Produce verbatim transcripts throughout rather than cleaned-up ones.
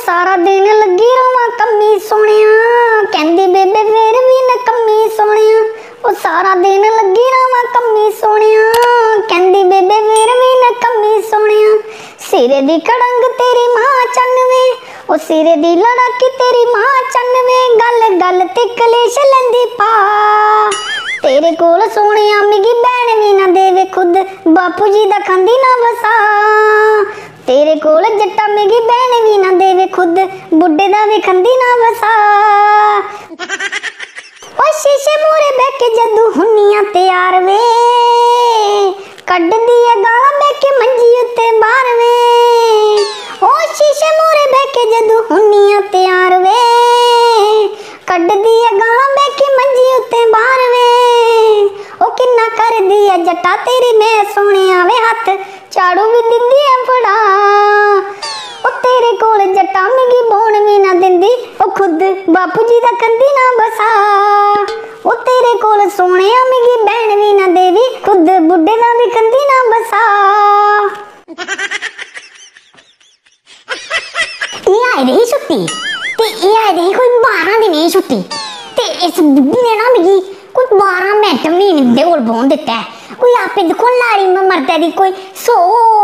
सारा दिन लग्गी रवां कम्मी सोहणेआ, कहंदी बेबे फेर बी नकम्मी सोहणेआ। ओ सारा दिन लग्गी रवां कम्मी सोहणेआ, कहंदी बेबे फेर बी नकम्मी सोहणेआ। सिरे दी कड़ंग तेरी मां चन्न वे, ओ सिरे दी लड़ाकी तेरी मां चन्न वे, गल गल ते कलेश लैंदी पा। तेरे कोल सोहणेआ मिगी बैन बी ना देवे खुद, बापू जी दा खंदी ना बसा। तेरे कोल जट्टा मिगी बैन बी ना देवे खुद, बुड्ढे दा बी खंदी ना बसा। ओ शीशे मूरे बैके जदू हुन्नियां तैयार वे, कड्ढदी ऐ गालां बैके मंजी उत्ते बाहर वे। ओ शीशे मूरे बैके जदू हुन्नियां तैयार वे, कड्ढदी ऐ गालां बैके मंजी उत्ते बाहर वे। ओ किन्ना करदी ऐ जट्टा तेरी मैं सोहणेआ वे हत्थ, झाड़ू भी दिंदी ऐ फड़ा। ओ तेरे कोल जट्टा मिगी बौन भी ना दिंदी, ओ खुद बापू जी दा कंदी ना बसा। ओ तेरे कोल सोहणेआ मिगी बैन भी ना देवी, खुद बुड्ढे दा भी कंदी ना बसा। एह् आए दे ही छुट्टी, ते एह् आए दे ही कोई बारां दिनें दी छुट्टी। ते इस बुड्ढी ने ना मिगी कोई बारां मिंट बी निं इं'दे कोल बौह्न दित्ता ऐ। कोई आपे दिक्खो, लाड़ी म-, मर्दै दी कोई सौ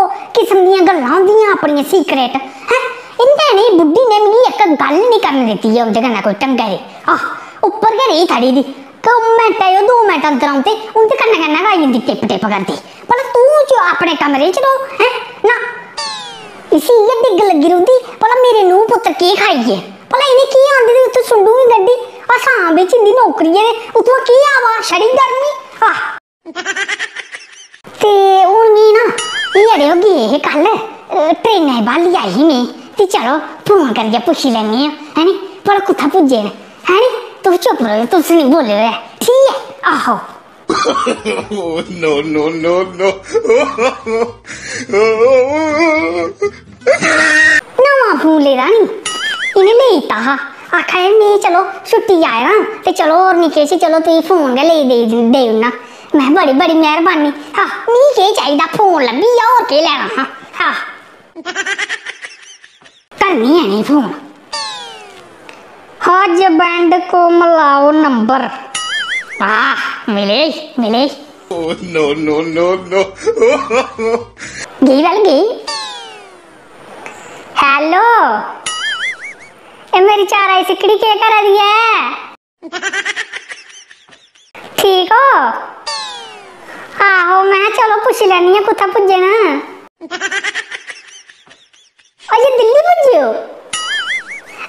किस्म दियां गल्लां होंदियां अपनियां सीक्रेट, हैं? इं'दे नेही बुड्ढी ने मिगी इक गल्ल निं करन दित्ती ऐ उं'दे कन्नै कोई ढंगै दी। आह, उप्पर गै रेही खड़ी दी। ते ओह् मिंटै च, ओह् दो मिंट अंदर औंदे, उं'दे कन्नै कन्नै गै आई जंदी टिप टिप करदी। भला तूं जो अपने कमरे च रौह्, हैं? ना, इसी इ'यै डिग्ग लग्गी रौंह्दी, भला मेरे नूंह् पुत्तर केह् खाई गे? भला इ'नें केह् आंदे दे उत्थै सुंडू दी गड्डी? असां बिच इं'दी नौकरी ऐ ते उत्थुआं केह् आवा? छड़ी गर्मी। आह। ते हून मी ना, एह् अड़ेओ गे हे कल, अ, ट्रेनै च ब्हाली आई ही में, ते चलो फोन करियै पुच्छी लैन्नी आं, है नी? भला कुत्थै पुज्जे न, है नी? तुस चुप्प र'वो, तुस निं बोल्लेओ ऐ, ठीक ऐ? आहो। Oh, no, no, no, no. नमां फोन लेदा नी, इ'नें लेई दित्ता हा। आखा दे, "में चलो छुट्टी आए दा, ते चलो होर निं किश, चलो तुगी फोन गै लेई देई, देई ओड़ना।" में, "बड़ी, बड़ी मेहरबानी। हा, मी केह् चाहिदा, फोन लब्भी गेआ, होर केह् लैना हा?" हा। करनी है नहीं फोन। हज बैंड को मिलाओ नंबर। आह, मिले, मिले। Oh, no, no, no, no. गई गल्ल गई। हेलो, ए मेरी चारा दी सिक्कड़ी केह् करा दी ऐ? ठीक हो? आहो, मैं चलो पुच्छी लैनी आं कुत्थै पुज्जे न। अजे दिल्ली पुज्जे हो?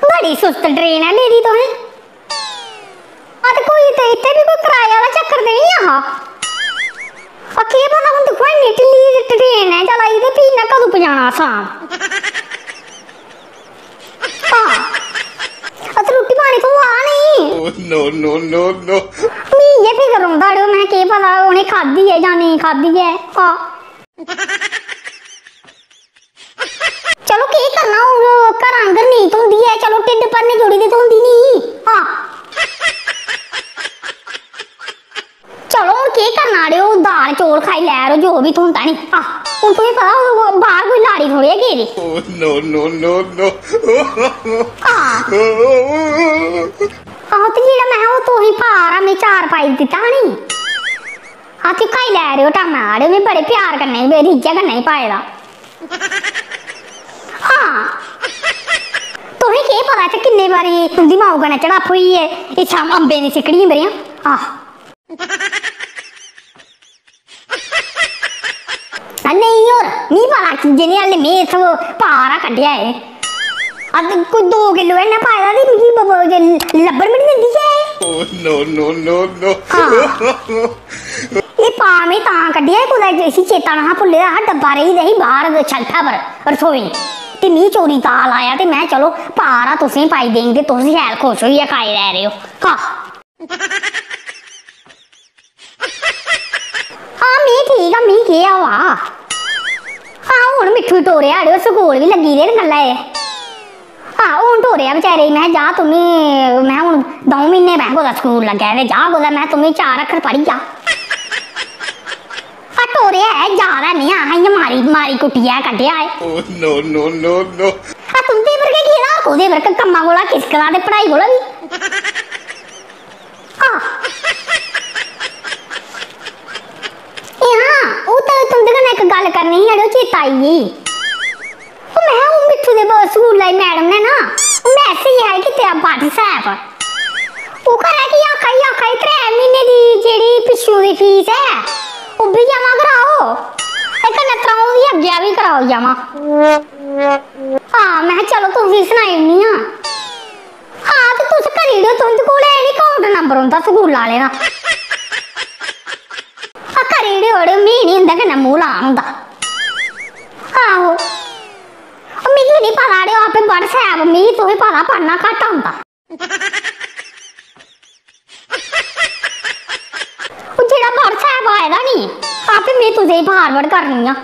बड़ी सुस्त ट्रेन ऐ लेदी तुसें। आ ते कोई ते इत्थै बी कोई कराए आह्ला चक्कर ते निं हा। आ केह् पता हून दिक्खो इन्नी ढिल्ली ट्रेन ऐ चला दी ते फ्ही इ'न्नै कदूं पजाना असाम? हां। अस रुट्टी पानी थ्होआ नेईं। Oh, no, no, no, no. मी इ'यै फिकर रौंह्दा अड़ेओ, में केह् पता उ'नें खाद्धी ऐ जां नेईं खाद्धी ऐ। हां। चलो केह् करना, हून घरा आंगर नेईं थ्होंदी ऐ, चलो ढिड्ड भरने जोड़ी ते थ्होंदी निं। हां। चलो हून केह् करना अड़ेओ, दाल चौल खाई लै यरो, जो बी थ्होंदा नी। आह, हून तुसें पता ओह् बाह्र कोई लाड़ी थोड़ी ऐ गेदी। Oh, no, no, no, no. आह। आहो ते जेह्ड़ा में ओह् तुसें पारा में चार पाई दित्ता हा नी। आह, ते खाई लै यरो टाइमा, अड़ेओ में बड़े प्यार कन्नै, बड़े रीझै कन्नै ही पाए दा। हां। तुसें केह् पता इत्थै किन्ने बारी तुं'दी माऊ कन्नै झड़प होई ऐ, इत्थै अम्बें दी सिक्कड़ियें बरेआं। आह। आ, नेईं होर, मी पता जिन्ने हाले में इत्थै पारा कड्ढेआ ऐ। अद कोई दो किलो इ'न्नै पाए दा ते मिगी ब-, ब-, जे लब्भन बी निं दिंदी ऐ। Oh, no, no, no, no. हां। एह् पा में तां कड्ढेआ, कुतै इसी चेता नेहा भुल्ले दा हा, डब्बा रेही दा ही बाह्र शैल्फै पर रसोई। ते मी चोरी ताल आया ते में चलो पारा तुसें पाई देंग ते तुस शैल खुश होइयै खाई लै रेओ। हां। हां, मी ठीक आ, मी केह् आ वा? हां, हून मिट्ठू टोरेआ अड़ेओ, स्कूल बी लग्गी दे न कल्लै। हां, हून टोरेआ बेचारे गी। में, "जा तुम्मी," में, "हून द'ऊं म्हीने में कुतै स्कूल लग्गै ते जा कुतै," में, "तुम्मी चार अक्खर पढ़ी जा।" आ टोरेआ ऐ, जा दा नेहा हा, इ'यां मारी, मारी कुट्टियै कड्ढेआ ऐ। Oh, no, no, no, no. आ तुं'दे पर गै गेदा, ओह्दे वर्क कम्मा कोला किसकदा ते पढ़ाई कोला बी। आह। ए हां, ओह् ते तुं'दे कन्नै इक गल्ल करनी ही, अड़ेओ, चेता आई गेई। ओह्, में, ओह् मिट्ठू दे ब-, स्कूला दी मैडम ने ना, ओह् मैसेज आए कि तेरा WhatsApp। ओह् घरै की आखा दी, आखा दी, त्रै म्हीने दी जेह्ड़ी पिच्छू दी फीस ऐ, ओह् बी जमा कराओ। ते कन्नै त्र'ऊं दी अग्गें बी कराओ जमा। हां, में, चलो, तुस बी सनाई ओड़नी आं। हां, ते तुस करी ओड़ेओ, तुं'दे कोल है निं account number उं'दा स्कूल आह्लें दा। आ, करी ओड़ेओ, अड़ेओ, मी निं इं'दे कन्नै मूंह् लान होंदा। आहो। ओ, मिगी निं पता, अड़ेओ, आपे WhatsApp, मिगी तुसें पता, पढ़ना घट्ट औंदा। ओ, जेह्ड़ा WhatsApp आए दा नी, आपे में तुसेंगी forward करनी आं।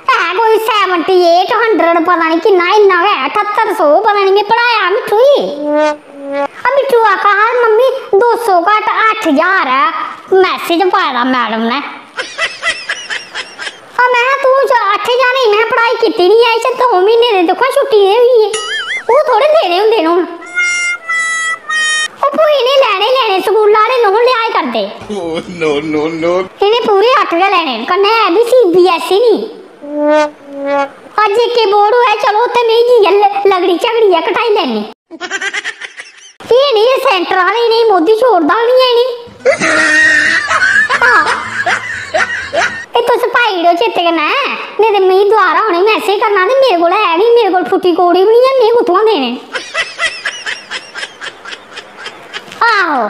है कोई seventy eight hundred, पता निं किन्ना, इन्ना गै ऐ, ठत्तर सौ, पता निं, में पढ़ाया मिट्ठू गी। आ मिट्ठू आखा हा, "मम्मी, दो सौ घट्ट अट्ठ ज्हार ऐ, मैसेज पाए दा मैडम ने।" आ में, "तूं च-, अट्ठ ज्हार नेईं, में पढ़ाई कीती निं ऐ, इस दो म्हीने दे दिक्खो छुट्टी दे होई गे, ओह् थोह्ड़े देने होंदे न हून।" ओह् फ्ही इ'नें लैने, लैने, स्कूला आह्ले लोन लिहाज करदे। Oh, no, no, no। इ'नें पूरे अट्ठ गै लैने, कन्नै है बी CBSE नी। अज्ज इक बोर्ड होऐ, चलो, उत्थै नेईं जाइयै ल-, लगड़ी झगड़ियै कटाई लैनी। एह् नेईं, एह् center आह्ले, इ'नेंगी मोदी छोड़दा गै निं ऐ, इ'नेंगी। हां। एह् तुस पाई ओड़ेओ चेते कन्नै, नेईं ते मिगी दोबारा उ'नें मैसेज करना ते मेरे कोल है निं, मेरे कोल फुट्टी कौड़ी बी निं ऐ, में कुत्थुआं देने? आहो।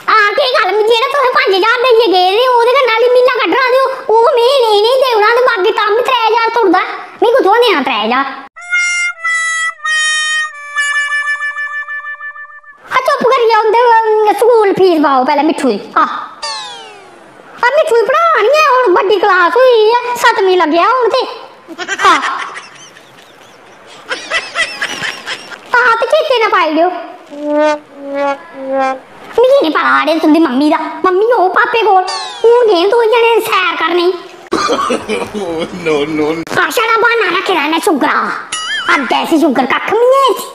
हां, केह् गल्ल, जेह्ड़ा तुसें पंज ज्हार देइयै गे ते ओह्दे कन्नै आह्ली म्हीना कड्ढना ते ओह्, ओह् में इ'नेंगी देई ओड़ां ते बाकी तां बी त्रै ज्हार तुड़दा, में कुत्थुआं देना त्रै ज्हार? आ, चुप करियै उं'दे, अम, स्कूल फीस पाओ पैह्लें मिट्ठू दी। आ, आ, मिट्ठू गी पढ़ानी ऐ, हून बड्डी क्लास होई गेई ऐ, सतमीं लग्गेआ हून ते। आ। हां, ते चेते नै पाई ओड़ेओ। मिगी निं पता, अड़े, तुं'दी मम्मी दा। मम्मी ओह् पापे कोल। हून गे दो जने सैर करने। Oh, no, no, no। आ, छड़ा ब्हान्ना रक्खे दा इ'न्नै शुगरा। अग्गें इसी शुगर कक्ख बी निं ऐ इसी।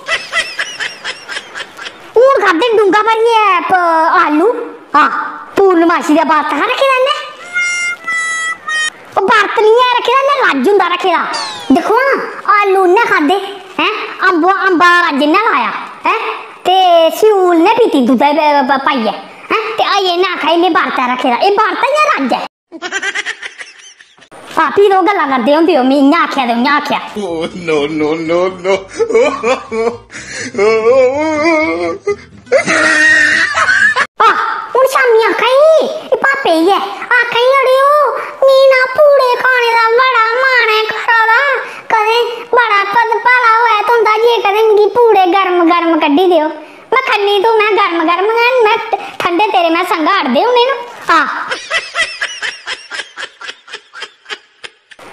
हून खाद्धे डूंगा भरियै प-, आलू। हां, पूर्णमासी दा बर्त हा रक्खे दा इ'न्नै। ओह् बर्त निं ऐ रक्खे दा, इ'न्नै रज्ज होंदा रक्खे दा। दिक्खो हां, आलू इ'न्नै खाद्धे, हैं? अम्ब, अम्बा दा रज्ज इ'न्नै लाया, हैं? ते स्यूल ने पीती दुद्धै प-, प-, पाइयै, हैं? ते अजें इ'न्नै आखा दी, "में बर्त ऐ रक्खे दा।" एह् बर्त ऐ जां रज्ज ऐ? हां, फ्ही तुस गल्लां करदे होंदे ओ, "में इ'यां आखेआ ते उ'यां आखेआ।" Oh, no, no, no, no। आह, हून शामी आखा दी, एह् पापे गी ऐ, आखा दी, "अड़ेओ, मी ना पूड़े खाने दा बड़ा मन ऐ करा दा, कदें बड़ा पद-, भला होऐ तुं'दा जे कदें मिगी पूड़े गर्म गर्म कड्ढी देओ। में खन्नी तूं, में गर्म गर्म गै, में ठंडे तेरे में संघाड़दे होने न।" आह।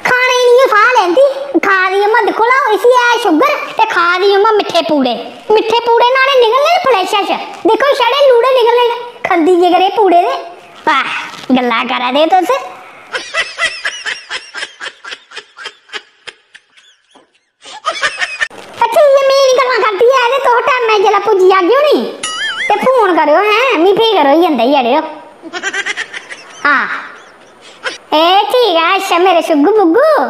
खाने गी निं साह् लैंदी, खा दी उ'आं दिक्खो लैओ, इसी ऐ शुगर ते खा दी उ'आं मिट्ठे पूड़े। मिट्ठे पूड़े न्हाड़े निकलने न flesh च, दिक्खो छड़े लूड़े निकलने न, खंदी जेकर एह् पूड़े ते। वाह, गल्लां करा दे तुस। अच्छा, इ'यै में निं गल्लां करदी ऐ ते तुस टैमै जिसलै पुज्जी जागेओ नी ते फोन करेओ, हैं, मी फिकर होई जंदा ई अड़ेओ। हां। ए, ठीक ऐ, अच्छा, मेरे शुग्गू बुग्गू,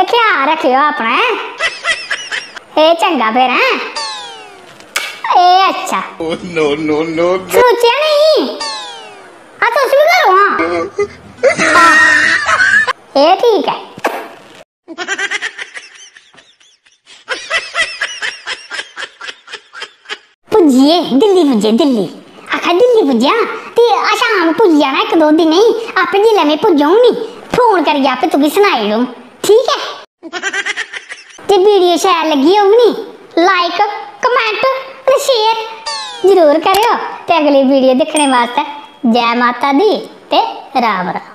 ए, ख्याल रक्खेओ अपना, हैं? ए, चंगा फिर, हैं? ए, अच्छा। Oh, no, no, no, no। सोचेआ नेईं? आ, तुस बी करो, हां। हां। ए, ठीक ऐ। पुज्जिये, दिल्ली पुज्जे, दिल्ली। आखा दिल्ली पुज्जेआ, ते आ शाम पुज्जी जाना इक दो दिनें च। आपे जिसलै में पुज्जङ नी, फोन करियै आपे तुगी सनाई ओड़ङ, ठीक ऐ? जे वीडियो शैल लग्गी होग नी, like, comment ते share जरूर करेओ। ते अगली वीडियो दिक्खने बास्तै जै माता दी ते राम राम।